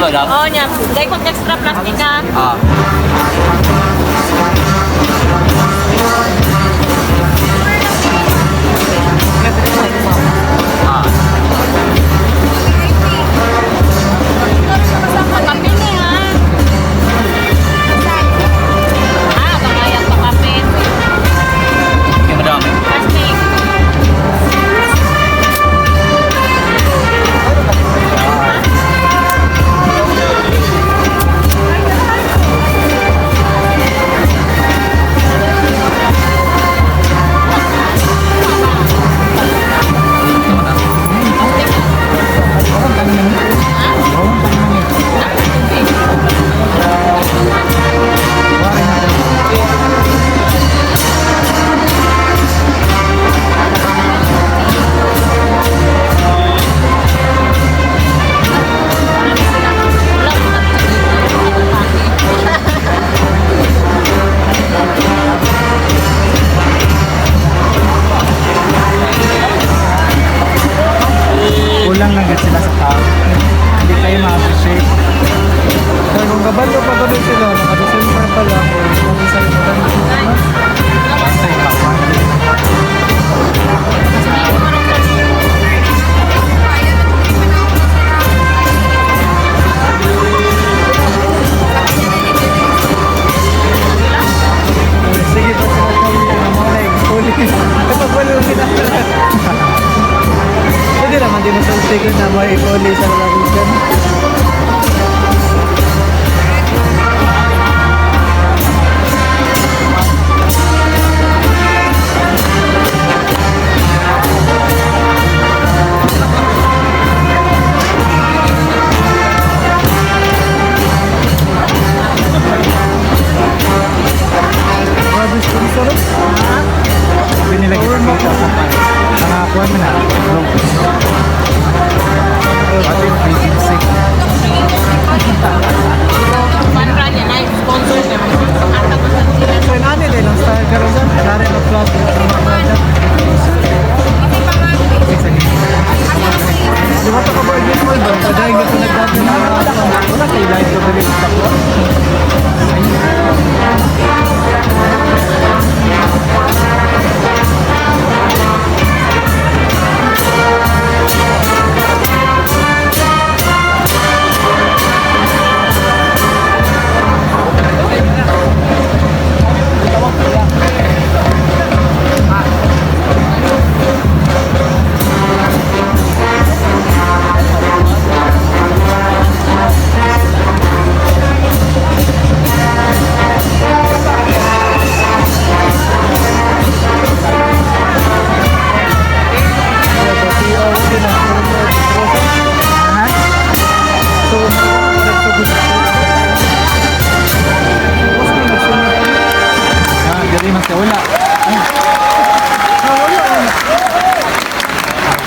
Madam? Oo niya. Dahil kung extra plastic ah. Ah. Ah. Pakape niya. Ah, baka yung pakape. Okay, madam. Plastic. Kulang lang gid sila sa tao. Hindi kayo ma-appreciate. Kaya kung kabalo pa gano'n sila, naka-December pa lang, o kung isa yung maganda. Basta yung kawan. Sige pa sila kami na mga na huli. Kapag wala lang sila. Pwede naman din sa ko na may huli sa lalawigan. Grabe sponsor. Sabi nila kita sa pangakuan mo na. Vlog. Pati yung free keepsake. Panra niya na yung sponsor niya. At tapos ang sila. So, inani din lang style karon dyan. Inani ng flag. Di ba ito ka bargain mall ba? Kaya nga ito nagdati na Wala kay live to believe sa ko. Ah, diri man siya wala. Ay.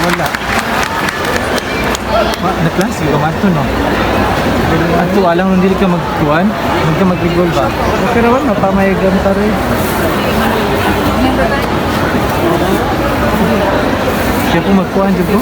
Wala. Ma, na-class yung ato no. Ato alang nung dili ka magkuan, magka magrigol ba? Okay naman, mapamayagam ta rin. Siya po magkuan jud ko.